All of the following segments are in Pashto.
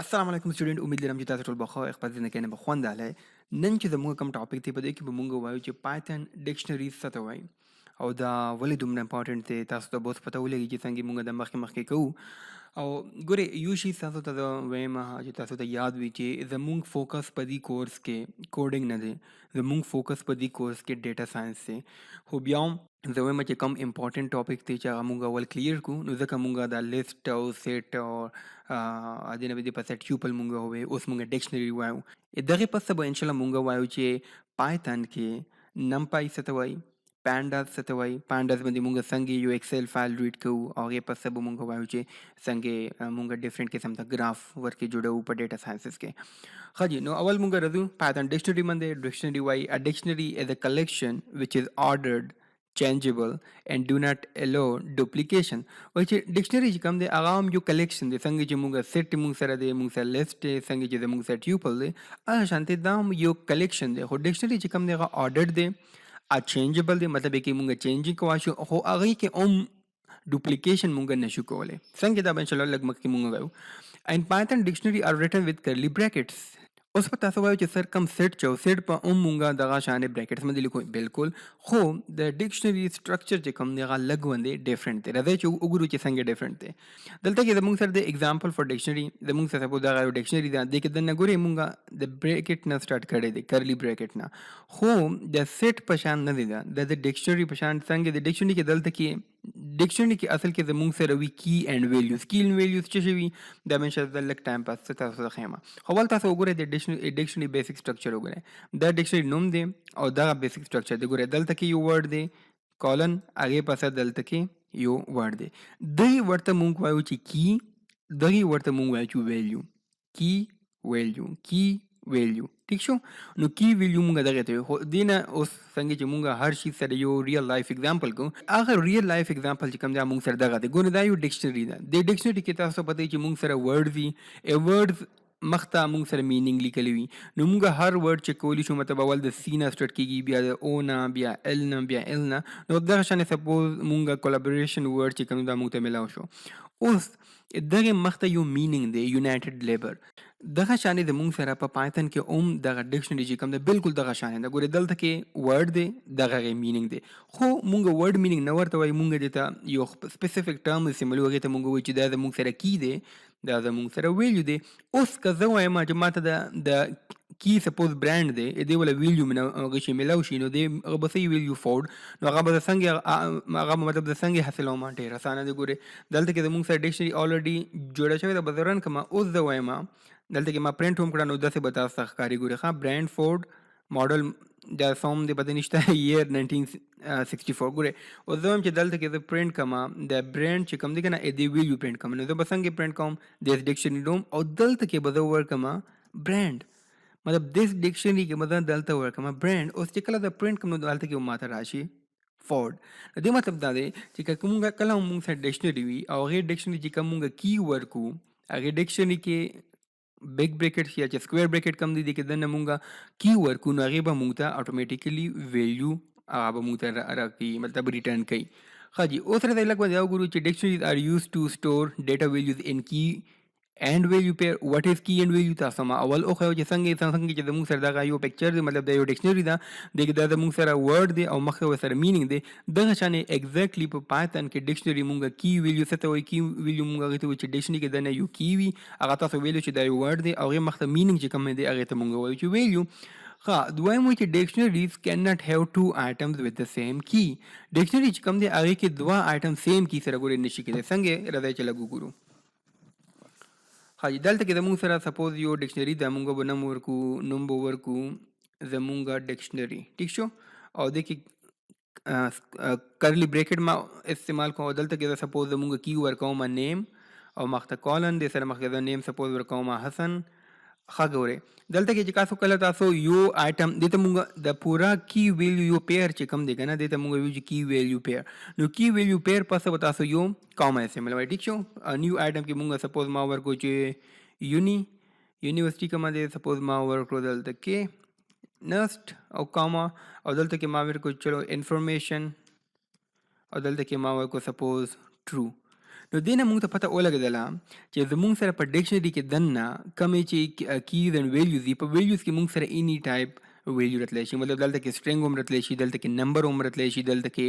السلام علیکم سټوډنټ، امید لرم چې تاسو ټول به ښه او خپل زندګۍ نه به خوند اخلئ. نن چې زموږ کوم ټاپک دی، په دې کې به مونږ وایو چې پایتن ډکشنري څه ته وایي او دا ولې دومره امپورټنټ دی. تاسو ته به اوس پته ولګي چې څنګه مونږ د مخکې مخکې کوو. او ګورئ، یو شی تاسو ته زه وایم چې تاسو ته یاد وي چې زموږ فوکس په دې کورس کې کوډینګ نه دی، زموږ فوکس په دې کورس کې ډیټا ساينس دی. خو بیا هم زه وایم چې کوم امپورټنټ ټاپک دی چې هغه مونږ اول کلیر کو، نو ځکه مونږ دا لیست او سیټ او دې نه به دې پسه ټیوپل مونږ ووایو، اوس مونږ ډکشنري وایو. دغې پسه به انشاءالله مونږ وایو چې پایتن کې نمپای څه ته وایي، پانډاز څه ته وایي، پانډاز باندې مونږ څنګه یو ایکسل فایل ریډ کوو، او هغې پسه به مونږ وایو چې څنګه مونږ ډیفرنټ قسم ته ګراف ورکې جوړوو په ډیټا ساينسز کې. ښه جي، نو اول مونږ راځو پایتن ډکشنري باندې. ډکشنري وایي a dictionary is a collection which is ordered, changeable and do not allow duplication. وایي چې ډکشنري چې کوم دی، هغه هم یو کلیکشن دی. څنګه چې مونږ سیټ مونږ سره دی، مونږ سره لیست دی، څنګه چې زمونږ سره ټیوپل دی، هغه شانتې دا هم یو کلیکشن دی. خو ډکشنري چې کوم دی، هغه آرډر دی، چینجبل دی، مطلب کې مونږ چینجینګ کولی شو، خو هغې کې هم ډوپلیکیشن مونږ نشو کولی. څنګه، دا به انشاءالله لږ مخکې مونږ وایو. And Python dictionary are written with curly brackets. اوس په تاسو وایو چې سر کم سیټ چو سیټ په هم مونږه دغه شان بریکټس باندې لیکو. بالکل، خو د ډکشنري سټرکچر چې کوم دی، هغه لږ غوندې ډیفرنٹ دی. راځئ چې وګورو چې څنګه ډیفرنٹ دی. دلته کې زموږ سره د اگزامپل فار ډکشنري، زموږ سره سپوز دغه یو ډکشنري ده. دې کې دننه ګورئ، مونږه د بریکټ نه سټارټ کړی دی، کرلی بریکټ نه، خو د سیټ په شان نه دی. دا د ډکشنري په شان څنګه د ډکشنري کې، دلته کې ډکشنري کې اصل کې زموږ سره وي کی اینډ ویلیوز. کی اینډ ویلیوز څه شي وي، دا مې ان لږ ټایم پاس تاسو ته ښیم. خو اول تاسو وګورئ، د ډکشنري بیسیک سټرکچر وګورئ. دا ډکشنري نوم دی او دغه بیسیک سټرکچر دی. ګورئ، دلته کې یو ورډ دی، کالن، هغې پسه دلته کې یو ورډ دی. دغې ورته مونږ وایو چې کی، دغې ورته مونږ وایو چې ویلیو. کی ویلیو، کی ویلیو، ټیک شو؟ نو کی ویلیو مونږ دغه ته وایو. خو دې نه اوس څنګه چې مونږ هر شي سره یو ریل لایف اگزامپل کوو، هغه ریل لایف اگزامپل چې کوم دی، مونږ سره دغه دی. ګوره، دا یو ډکشنري ده. دې ډکشنري کې تاسو پته چې مونږ سره ورډز دي، ورډز مخته مونږ سره مینینګ لیکلی وي. نو مونږ هر ورډ چې کولی شو، مطلب اول د سی نه سټارټ کیږي، بیا د او نه، بیا ال نه، بیا ال نه. نو دغه شان سپوز مونږ کولیبریشن ورډ چې کوم دا مونږ ته ملاو شو، اوس دغه مخته یو مینینګ دی، یونایټډ لیبر. دغه شان د مونږ سره په پایتن کې اوم دغه ډکشنري چې کوم دی، بالکل دغه شان دی. ګوره، دلته کې ورډ دی، دغه غي مینینګ دی، خو مونږ ورډ مینینګ نه ورته وایو، مونږ دې ته یو سپیسیفیک ټرم استعمالو. هغې ته مونږ وایو چې دا زمونږ سره کی دی، دا زمونږ سره ویلیو دی. اوس که زه وایم چې ماته د کی سپوز برانډ دی، دې ولا ویلیو مې هغه شي ملاو شي، نو دې هغه به څه ویلیو؟ فورډ. نو هغه به څنګه، هغه مطلب د څنګه حاصلوم؟ ډېر اسانه دی. ګورې، دلته کې زمونږ سره ډکشنري الریډي جوړه شوې ده. به زه رن کړم. اوس زه وایم دلته کې ما پرنټ هم کړه، نو داسې به تاسو ته ښکاري. ګورې، ښه، برانډ فورډ، ماډل دا سوم دی پته نشته، ایر 1964. ګورې، اوس زه وایم چې دلته کې زه پرنټ کړم د برانډ چې کوم دی که نه، دې ویلیو پرنټ کړم. نو زه به څنګه پرنټ کوم؟ دیس ډکشنري نوم او دلته کې به زه ورکړم برانډ، مطلب دیس ډکشنري کې به زه دلته ورکړم برانډ. اوس چې کله زه پرنټ کړم، نو دلته کې ماته راشي فورډ. د دې مطلب دا دی چې که مونږ کله هم مونږ سره ډکشنري وي او هغې ډکشنري چې کوم مونږ کی ورکو، هغې ډکشنري کې بیگ بریکټ یا چې سکویر بریکټ کوم دی، دې کې دننه مونږ کی ورکو، نو هغې به مونږ ته اتوماتیکلی ویلیو هغه به مونږ ته راکوي، مطلب ریټرن کوي. ښه جي، اوس راځئ لږ باندې وګورو چې dictionaries are used to store data values in key and value pair. What is key and value? تاسو ما اول وښیو چې څنګه چې زموږ سره دغه یو پکچر دی، مطلب دا یو ډکشنري ده، دې کې دا زموږ سره ورډ دی او مخکې ورسره مینینګ دی. دغه شان ایگزیکټلی په پایتن کې ډکشنري مونږ کی ویلیو څه ته وایي؟ کی ویلیو مونږ هغې ته وایو چې ډکشنري کې دننه یو کی وي، هغه تاسو ویلو چې دا یو ورډ دی، او هغې مخته مینینګ چې کوم دی، هغې ته مونږ وایو چې ویلیو. ښه، دویم وایي چې dictionaries cannot have two items with the same key. ډکشنري چې کوم دی، هغې کې دوه آیټم سیم کی سره ګورې نشي کېدی. څنګه؟ راځئ چې لږ وګورو. ښه جي، دلته کې زموږ سره سپوز یو ډکشنري ده. مونږ به نوم ورکو، نوم به ورکو زمونږ ډکشنري، ټیک شو؟ او دې کې کرلی بریکټ ما استعمال کوم. او دلته کې زه سپوز زمونږ کی ورکوم نیم او مخته کالن دې سره مخکې زه نیم سپوز ورکوم حسن. ښه، ګورئ، دلته کې چې تاسو کله تاسو یو آیټم دې ته مونږ د پورا کی ویلیو یو پیر چې کوم دی که نه، دې ته مونږ ویو چې کی ویلیو پیر. نو کی ویلیو پیر پس به تاسو یو کاما استعمالوئ، ټیک شو؟ نیو آیټم کې مونږ سپوز ما ورکو چې یونیورسټي کومه دی، سپوز ما ورکړو دلته کې نسټ او کاما، او دلته کې ما ورکو چلو انفارمیشن، او دلته کې ما ورکو سپوز ټرو. نو دې نه موږ ته پته ولګېدله چې زموږ سره په ډکشنري کې دننه کومې چې کیز اینډ ویلیوز دي، په ویلیوز کې موږ سره اینی ټایپ ویلیو راتلی شي. مطلب دلته کې سټرینګ هم راتلی شي، دلته کې نمبر هم راتلی شي، دلته کې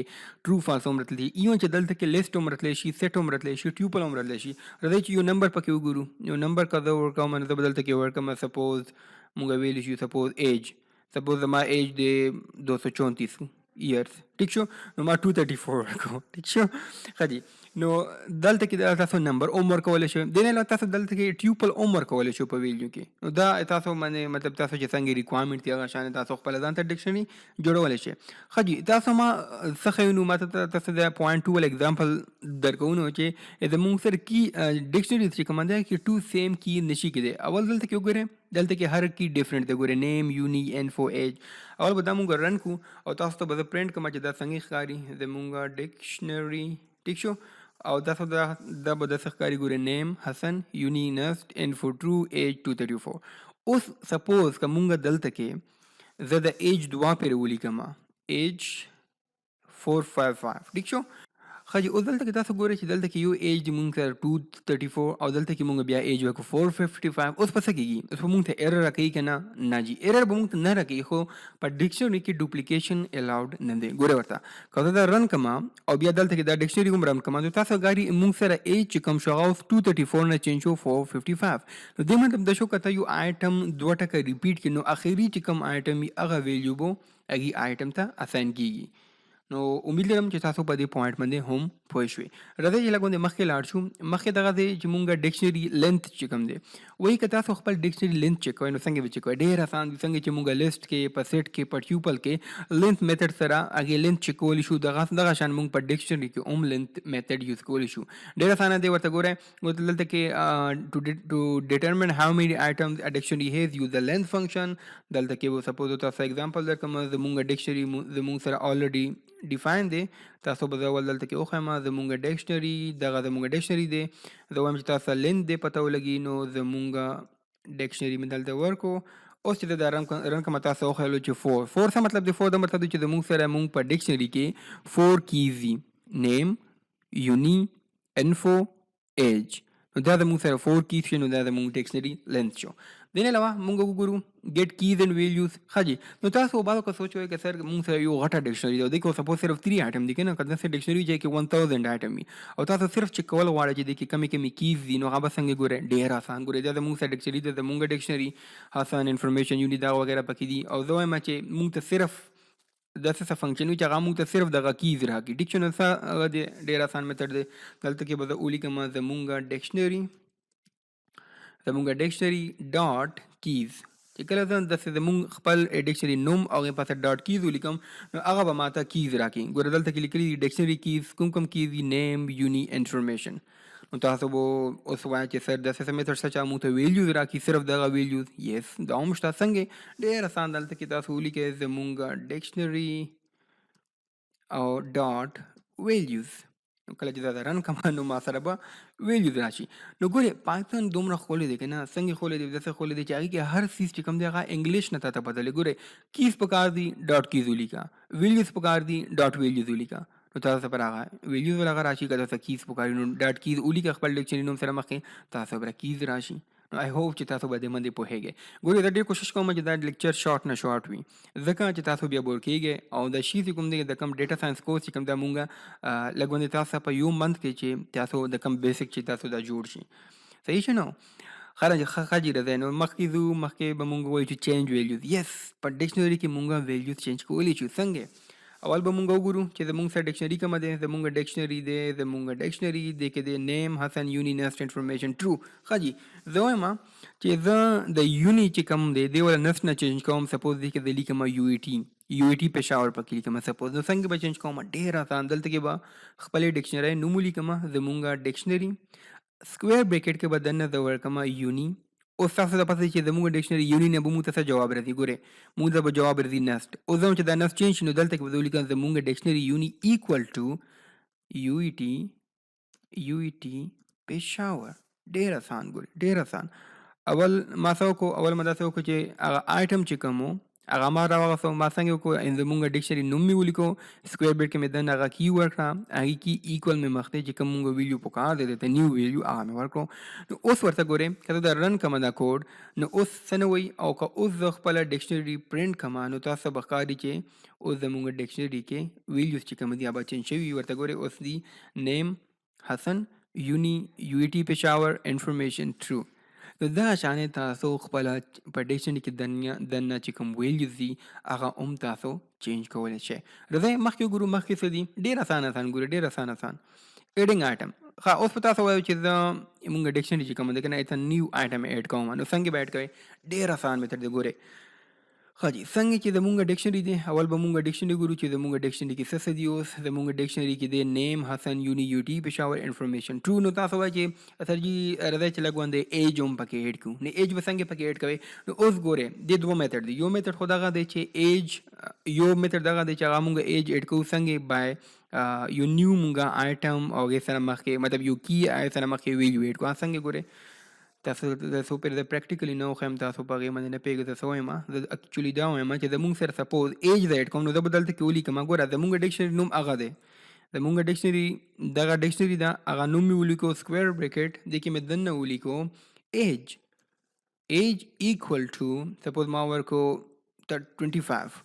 ټرو فالس هم راتلی شي، ایون چې دلته کې لیست هم راتلی شي، سیټ هم راتلی شي، ټیوپل هم راتلی شي. راځئ چې یو نمبر پکې وګورو. یو نمبر که زه ورکوم، نو زه به دلته کې ورکړم، سپوز موږ ویلی شو سپوز ایج، سپوز زما ایج دی 234 ایئرز، ټیک شو؟ نو ما 234 ورکړو، ټیک شو؟ ښه جي. نو دلته کې دا تاسو نمبر هم ورکولی شئ. دې نه علاوه تاسو دلته کې ټیوپل هم ورکولی شئ په ویلیو کې. نو دا تاسو باندې، مطلب تاسو چې څنګه ریکوایرمنټ دی هغه شان تاسو خپله ځان ته ډکشنري جوړولی شئ. ښه جي، تاسو ما څه ښیو؟ نو ما ته تاسو د پوینټ 2 ول اګزامپل درکوو، نو چې زموږ سره کی ډکشنري چې کومه ده کې 2 سیم کی نشي کېدی. اول دلته کې وګورئ، دلته کې هر کی ډیفرنٹ دی. ګورئ، نیم، یونی، انفو، ایج. اول به دا مونږ رن کو او تاسو ته به زه پرنټ کوم چې دا څنګه ښکاري زمونږ ډکشنري، ټیک شو؟ او تاسو دا به داسې ښکاري. ګورئ، نیم حسن، یونی نسټ، انفو ټرو، ایج 234. اوس سپوز که مونږ دلته کې زه د ایج دوه پېرې ولیکم، ایج 455، ټیک شو؟ ښه جي. اوس دلته کې تاسو ګورئ چې دلته کې یو ایج دی مونږ سره 234 او دلته کې مونږ بیا ایج ورکړو 455. اوس په څه کېږي؟ اوس به مونږ ته ایرر راکوي که نه؟ نه جي، ایرر به مونږ ته نه راکوي، خو په ډکشنري کې ډوپلیکیشن الاوډ نه دی. ګورئ ورته، که زه دا رن کړم او بیا دلته کې دا ډکشنري هم رن کړم، نو تاسو ګاري مونږ سره ایج چې کوم شو هغه اوس 234 نه چینج شو 455. نو دې مطلب دا شو، که ته یو آیټم دوه ټکه ریپیټ کړې، نو اخري چې کوم آیټم وي هغه ویلیو به هغې آیټم ته اساین کیږي. نو امید لرم چې تاسو په دې پوینټ باندې هم پوه شوئ. راځئ چې لږ غوندې مخکې لاړ شو. مخکې دغه دی چې مونږ ډکشنري لینث چې کوم دی وایي، که تاسو خپل ډکشنري لینث چیک کوئ، نو څنګه به چیک کوئ؟ ډېر اسان دی. څنګه چې مونږ لیست کې، په سیټ کې، په ټیوپل کې لینث میتھډ سره هغې لینث چیک کولی شو، دغه دغه شان مونږ په ډکشنري کې هم لینث میتھډ یوز کولی شو. ډېر اسانه دی. ورته ګورئ، دلته کې to determine how many items a dictionary has, use the length function. دلته کې سپوز تاسو اگزامپل درکړم، زمونږ ډکشنري زمونږ سره الریډي ډیفاین دی. تاسو به زه اول دلته کې وښیم زمونږ ډکشنري. دغه زمونږ ډکشنري دی. زه وایم چې تاسو لینث دی پته ولګي، نو زمونږ ډکشنري مې دلته ورکو. اوس چې دا رن کوم، تاسو وښیلو چې 4. 4 څه مطلب دی؟ 4 دا مطلب دی چې زمونږ سره مونږ په ډکشنري کې 4 کیز دي: نیم، یونی، انفو، ایج. نو دا زمونږ سره 4 کیز شو، نو دا زمونږ ډکشنري لینث شو. دې نه علاوه مونږ وګورو ګیټ کیز اینډ ویلیوز. ښه جي، نو تاسو بعضو که سوچ وئ که سر مونږ سره یو غټه ډکشنري ده، دې کې سپوز صرف 3 آیټم دي که نه، که داسې ډکشنري چې کې 1000 آیټم وي او تاسو صرف چیک کول غواړئ چې دې کې کمې کمې کیز دي، نو هغه به څنګه ګورئ؟ ډېر اسان. ګورئ، دا زمونږ سره ډکشنري ده، زمونږ ډکشنري حسن، انفارمیشن، یونی، دا وغیرہ پکې دي. او زه وایم چې مونږ ته صرف داسې څه فنکشن وي چې هغه مونږ ته صرف دغه کیز راکړي، ټیک شو؟ نو څه هغه دی، ډېر اسان میتھډ دی. دلته کې به زه ولیکم زمونږ ډکشنري ډاټ کیز. چې کله زه داسې زمونږ خپل ډکشنري نوم او هغې پسې ډاټ کیز ولیکم، نو هغه به ماته کیز راکړي. ګوره، دلته کې لیکلي دي ډکشنري کیز، کوم کوم کیز دي؟ نیم، یونی، انفارمیشن. نو تاسو به اوس وایئ چې سر داسې څه میتھډ شته چې موږ ته ویلیوز راکړي، صرف دغه ویلیوز؟ یس، دا هم شته. څنګه؟ ډېر اسان. دلته کې تاسو ولیکئ زمونږ ډکشنري او ډاټ ویلیوز. نو کله چې دا رن کوم، نو ما سره به ویلیوز راشي. نو ګورې، پایتون دومره ښکلی دی که نه؟ څنګه ښکلی دی؟ داسې ښکلی دی چې هغې کې هر څیز چې کوم دی هغه انګلیش نه تاته پته لګي. ګورې، کیز پکار دي، ډاټ کیز ولیکه، ویلیوز پکار دي، ډاټ ویلیوز ولیکه، نو تاسو پر هغه ویلیوز ول هغه راشي. که تاسو کیز پکار، نو ډاټ کیز ولیکه خپل ډکشنري نوم سره مخکې، تاسو پر کیز راشي. نو آی هوپ چې تاسو به دې باندې پوهېږئ. ګورئ، زه ډېر کوشش کوم چې دا لیکچر شارټ نه شارټ وي، ځکه چې تاسو بیا بور کېږئ. او دا شی چې کوم دی، د کوم ډیټا ساينس کورس چې کوم دا مونږه لږ غوندې تاسو په یو منث کې چې تاسو د کوم بیسیک چې تاسو دا جوړ شي، صحیح شي. نو خره ښه جي، راځئ نو مخکې ځو. مخکې به مونږ وایو چې چینج ویلیوز. یس، په ډکشنري کې مونږ ویلیوز چینج کولی شو. څنګه؟ اول به مونږ وګورو چې زمونږ سره ډکشنري کومه دی. زمونږ ډکشنري دی، زمونږ ډکشنري دی کې دی نیم حسن، یونی، نسټ، انفارمیشن ټرو. ښه جي، زه وایم چې زه د یونی چې کوم دی دی ولا نسټ نه چینج کوم. سپوز دې کې زه لیکم یو ای ټي، یو ای ټي پېښور پکې لیکم سپوز. نو څنګه به چینج کوم؟ ډېر اسان. دلته کې به خپلې ډکشنري نوم ولیکم، زمونږ ډکشنري، سکویر بریکټ کې به دننه زه ورکم یونی. اوس تاسو ته پته چې زموږ ډکشنري یونی نه به موږ ته څه جواب راځي؟ ګورئ، موږ ته به جواب راځي نسټ. اوس زه چې دا نسټ چینج شي، نو دلته کې به زه ولیکم زموږ ډکشنري یونی ایکوال ټو یو ای ټي، یو ای ټي پېښور. ډېر اسان. ګورئ، ډېر اسان. اول ما څه وکړو؟ اول ما داسې وکړو چې هغه آیټم چې کوم هغه ما راوغسو. ما څنګه وکړو؟ ان زمونږ ډکشنري نوم مې ولیکو، سکویر بریکټ کې مې دننه هغه کی ورکړه، هغې کی ایکول مې مخته چې کوم مونږ ویلیو پکار دی ته نیو ویلیو هغه مې ورکړو. نو اوس ورته ګورئ، که زه دا رن کړم دا کوډ، نو اوس څه نه وایي. او که اوس زه خپله ډکشنري پرنټ کړم، نو تاسو به ښکاري چې اوس زمونږ ډکشنري کې ویلیوز چې کوم دي، هغه به چینج شوي. ورته ګورئ، اوس دي نیم حسن، یونی یو ای ټي پېښور، انفارمیشن ټرو. نو دغه شانې تاسو خپله په ډکشنري کې دننه چې کوم ویلیوز دي، هغه هم تاسو چینج کولی شئ. راځئ مخکې وګورو مخکې څه دي. ډېر اسان اسان ګورئ، ډېر اسان اسان. ایډینګ آیټم. ښه، اوس به تاسو وایو چې زه مونږ ډکشنري چې کوم دی که نه، ته نیو آیټم ایډ کوم، نو څنګه به ایډ کوئ؟ ډېر اسان میتھډ دی. ګورئ، ښه جي، څنګه چې زمونږ ډکشنري دی، اول به مونږ ډکشنري ګورو چې زمونږ ډکشنري کې څه څه دي. اوس زمونږ ډکشنري کې دی نیم حسن، یونی یو ټي پېښور، انفارمیشن ټرو. نو تاسو وایئ چې سر جي، راځئ چې لږ غوندې ایج هم پکې ایډ کړو. نو ایج به څنګه پکې ایډ کوئ؟ نو اوس ګورئ، دې دوه میتھډ دي. یو میتھډ خو دغه دی چې ایج، یو میتھډ دغه دی چې هغه مونږ ایج ایډ کوو. څنګه؟ بای یو نیو مونږ آیټم او هغې سره مخکې، مطلب یو کی هغې سره مخکې ویلیو ایډ کوو. څنګه؟ ګورئ، تاسو ته څو پېرې زه پریکټیکلی نه وښیم، تاسو په هغې باندې نه پوهېږئ زه څه وایم. زه اکچولي دا وایم چې زمونږ سره سپوز ایج زه ایډ کوم، نو زه به دلته کې ولیکم. ګوره، زمونږ ډکشنري نوم هغه دی، زمونږ ډکشنري دغه ډکشنري ده، هغه نوم مې ولیکو، سکویر بریکټ، دې کې مې دننه ولیکو ایج، ایج ایکول ټو سپوز ما ورکو 25.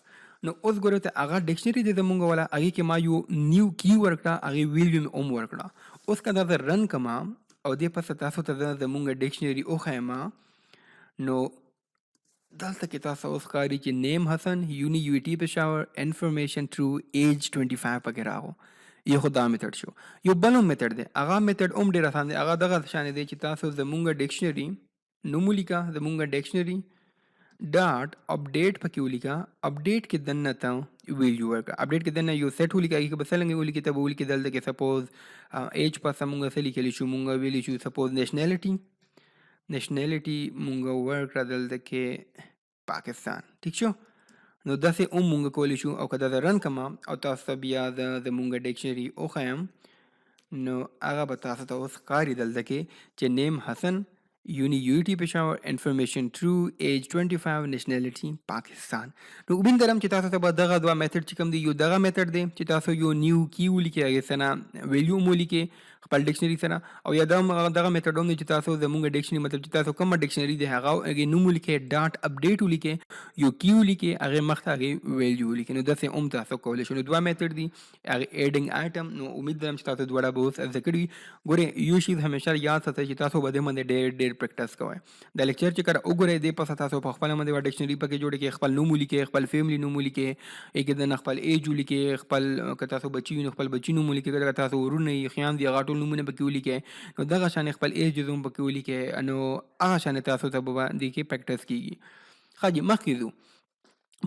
نو اوس ګوره ته، هغه ډکشنري دی زمونږ والا، هغې کې ما یو نیو کی ورکړه، هغې ویلیو مې هم ورکړه. اوس که دا زه رن کړم او دې پسه تاسو ته زه زمونږ ډکشنري وښایم، نو دلته کې تاسو اوس ښکاري چې نیم حسن، یونی یو ټي پېښور، انفارمیشن ټرو، ایج 25 پکې راغو. یو خو دا میتھډ شو. یو بل هم میتھډ دی، هغه میتھډ هم ډېر اسان دی. هغه دغه شان دی چې تاسو زمونږ ډکشنري نوم ولیکه، زمونږ ډکشنري ډاټ اپډیټ پکې ولیکه، اپډیټ کې دننه ته ویلیو ورکړه، اپډیټ کې دننه یو سیټ ولیکه. هغې کې به څرنګه ولیکې؟ ته به ولیکې دلته کې سپوز ایج پسه مونږ څه لیکلی شو؟ مونږ ویلی شو سپوز نیشنلټي، نیشنلټي مونږ ورکړه دلته کې پاکستان. ټیک شو؟ نو داسې هم مونږ کولی شو. او که دا زه رن کړم او تاسو ته بیا زه زمونږ ډکشنري وښایم، نو هغه به تاسو ته اوس ښکاري دلته کې چې نیم حسن، یونی یو ټي پېښور، انفارمیشن ټرو، ایج 25، نیشنلټي پاکستان. نو امید لرم چې تاسو ته به دغه دوه میتھډ چې کوم دی، یو دغه میتھډ دی چې تاسو یو نیو کی ولیکئ، هغې سره ویلیو هم ولیکئ خپل ډکشنري سره، او یا دغه میتھډ هم دی چې تاسو زمونږ ډکشنري، مطلب چې تاسو کومه ډکشنري دی، هغه هغې نوم ولیکئ، ډاټ اپډیټ ولیکئ، یو کی ولیکئ، هغې مخته هغې ویلیو ولیکئ. نو داسې هم تاسو کولی شئ. نو دوه میتھډ دي هغې ایډینګ آیټم. نو امید لرم چې تاسو دواړه به اوس زده کړي وي. ګورئ، یو شیز همیشه یاد ساتئ چې تاسو به دې باندې ډېر ډېر پریکټس کوئ. دا لیکچر چې کله وګورئ، دې پسه تاسو په خپله باندې یوه ډکشنري پکې جوړه کړئ، خپل نوم ولیکئ، خپل فیملی نوم ولیکئ، یې دننه خپل ایج ولیکئ، خپل که تاسو بچي وي نو خپل بچي نوم ولیکئ، که تاسو ورونه یي، خویندې، هغه ټول نومونه پکې ولیکئ. نو دغه شان خپل ایج هم پکې ولیکئ، نو هغه شان تاسو ته به دې کې پریکټس کیږي. ښه جي، مخکې ځو.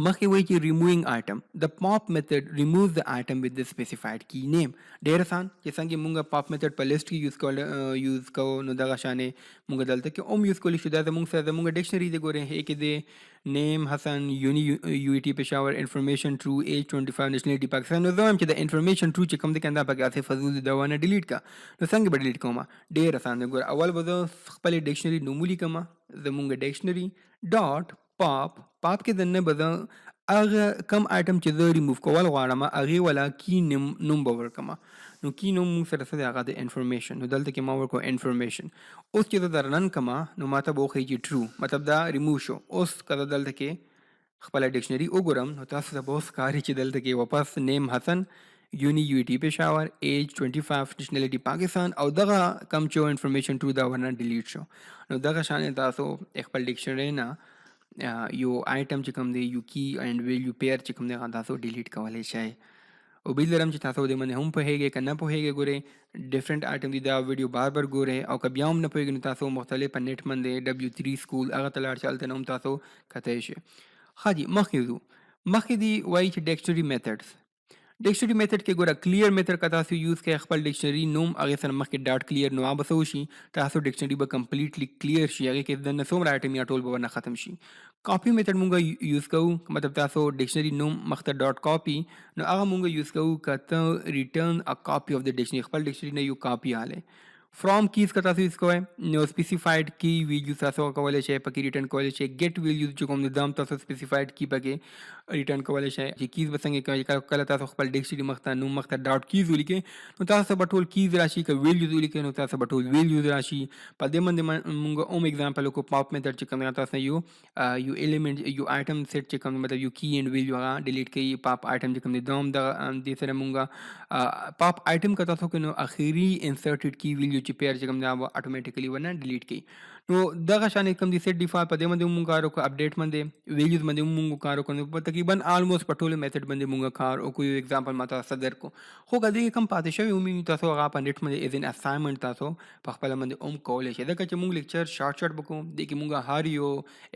مخکې وایي چې ریموینګ آیټم، د پاپ میتھډ ریموو د آیټم وذ د سپیسیفاید کی نیم. ډېر اسان، چې څنګه مونږ پاپ میتھډ په لیست کې یوز کول یوز کوو، نو دغه شانې مونږ دلته کې هم یوز کولی شو. دا زمونږ سره زمونږ ډکشنري دی. ګورئ، هې کې دی نیم حسن، یونی یو ټي پېښور، انفارمیشن ټرو، ایج 25، نیشنلټي پاکستان. نو زه وایم چې د انفارمیشن ټرو چې کوم دی کنه، دا پکې هسې فضول دی، دا ونه ډیلیټ کا. نو څنګه به ډیلیټ کوم؟ ډېر اسان دی. ګوره، اول به زه خپلې ډکشنري نوم ولیکم، زمونږ ډکشنري ډاټ پاپ. پاپ کې دننه به زه هغه کم آیټم چې زه ریموو کول غواړم، هغې والا کی نوم به ورکړم. نو کی نوم موږ سره څه دی؟ هغه د انفارمیشن. نو دلته کې ما ورکړو انفارمیشن. اوس چې زه دا رن کړم، نو ما ته به وښیي چې ټرو، مطلب دا ریموو شو. اوس که زه دلته کې خپله ډکشنري وګورم، نو تاسو ته به اوس ښکاري چې دلته کې واپس نیم حسن، یونی یو ټي پېښور، ایج 25، نیشنلټي پاکستان، او دغه کم چې انفارمیشن ټرو، دا ورنه ډیلیټ شو. نو دغه شان تاسو خپل ډکشنري نه یو آیټم چې کوم دی، یو کی اینډ ویلیو پیر چې کوم دی، هغه تاسو ډیلیټ کولی شئ. امید لرم چې تاسو دې باندې هم پوهیږئ. که نه پوهیږئ، ګورئ، ډیفرنٹ آیټم دي، دا ویډیو بار بار ګورئ، او که بیا هم نه پوهیږئ، نو تاسو مختلف په نت باندې W3 سکول هغه ته لاړ شئ، هلته نه هم تاسو کتی شئ. ښه جي، مخکې ځو. مخکې دی وایي چې ډکشنري میتھډز. ډکشنري میتھډ کې ګوره، کلیر میتھډ که تاسو یوز کړئ، خپل ډکشنري نوم هغې سره مخکې ډاټ کلیر، نو هغه به څه وشي؟ تاسو ډکشنري به کمپلیټلی کلیر شي، هغې کې دننه څومره آیټم یا ټول به ورنه ختم شي. کاپي میتھډ مونږ یوز کوو، مطلب تاسو ډکشنري نوم مخته ډاټ کاپي، نو هغه مونږ یوز کوو که ته ریټرن ا کاپي اف د ډکشنري، خپل ډکشنري نه یو کاپي آلې. فرام کیز که تاسو یوز کوئ نو سپیسیفاید کی ویلیو تاسو کولی شئ پکې ریټرن کولی شئ. ګیټ ویلیوز چې کوم دی دا هم تاسو سپیسیفاید کی پکې ریټرن کولی شئ. چې کیز به څنګه کوئ؟ کله تاسو خپل ډکشنري مخته نوم مخته ډاټ کیز ولیکئ نو تاسو به ټول کیز راشي، که ویلیوز ولیکئ نو تاسو به ټول ویلیوز راشي. په دې باندې مونږ هم اگزامپل وکړو. پاپ میتھډ چې کوم دی تاسو یو الیمنټ، یو آیټم سیټ چې کوم، مطلب یو کی اینډ ویلیو هغه ډیلیټ کوي. پاپ آیټم چې کوم دی دا هم دغه دې سره مونږ پاپ آیټم که تاسو کوئ نو اخیری انسرټډ کی ویلیو چې پیر چې کوم دی هغه اتوماتیکلی ونه ډیلیټ کوي. نو دغه شان کوم دی سیټ ډیفالت، په دې باندې مونږ کار وکړو. اپډیټ باندې، ویلیوز باندې مونږ کار وکړو. نو تقریبا آلموست په ټولو میتھډ باندې مونږ کار وکړو. یو اگزامپل ما تاسو ته درکړو، خو که دې کم پاتې شوی وي تاسو هغه په نېټ باندې از ان اساینمنټ تاسو په خپله باندې هم کولی شئ، ځکه چې مونږ لیکچر شارټ شارټ وکړو. دې کې مونږ هر یو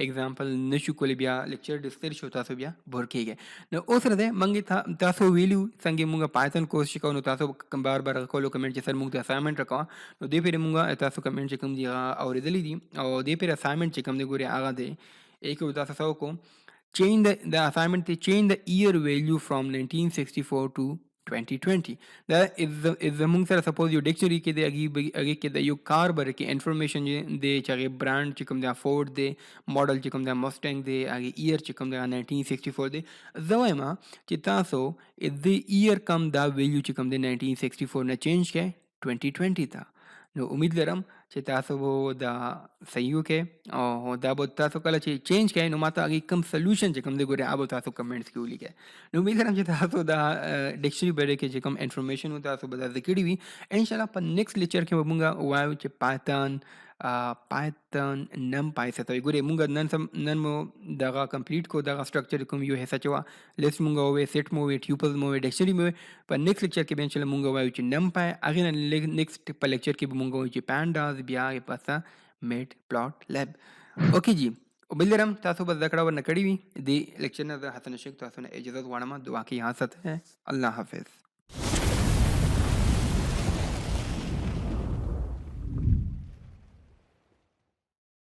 اگزامپل نشو کولی، بیا لیکچر ډېر شو، تاسو بیا بور کېږئ. نو اوس راځئ، مونږ تاسو ویلي څنګه مونږ پایتون کورس چې کوو، نو تاسو بار بار کولو کمنټ چې سر مونږ ته اساینمنټ راکوه. نو دې پېرې مونږ تاسو کمنټ چې کوم دی هغه اورېدلي دي او دې پېرې اساینمنټ چې کوم دی ګورې هغه دی ایک تاسو څه وکړو. Change the assignment to change the year value from 1964 to 2020. دا زمونږ سره سپوز یو ډکشنري کې دی، هغې کې د یو کار باره کې انفارمیشن دی چې هغې برانډ چې کوم دی فورډ دی، ماډل چې کوم دی موسټنګ دی، هغې ایر چې کوم دی 1964 دی. زه وایم چې تاسو د ایر کم دا ویلیو چې کوم دی 1964 نه چینج کړئ 2020 ته. نو امید لرم چې تاسو به دا صحیح وکړئ او دا به تاسو کله چې چینج کړئ نو ماته هغې کوم سولوشن چې کوم دی ګورې هغه به تاسو کمنټس کې ولیکئ. نو امید لرم چې تاسو دا ډکشنري باره کې چې کوم انفارمیشن و تاسو به دا زده کړي وي. انشاءالله په نیکسټ لیکچر کې به مونږ ووایو چې پایتون نم پای څه ته وایي. ګورې مونږ نن سم نن مو دغه کمپلیټ کو، دغه سټرکچر کوم یو حصه چې وه، لیست مونږ ووی، سیټ مو وی، ټیوپلز مو وی، ډکشنري مو وی. په نیکسټ لیکچر کې به انشاءالله مونږ وایو چې نم پای، هغې نه نیکسټ په لیکچر کې به مونږ وایو چې پانډاز، بیا هغې پسه میټ پلاټ لیب. اوکې جی، امید لرم تاسو به زده کړه ورنه کړې وي. دې لیکچر نه زه حسن شیخ تاسو نه اجازت غواړم. دعا کې یاد ساتئ. الله حافظ.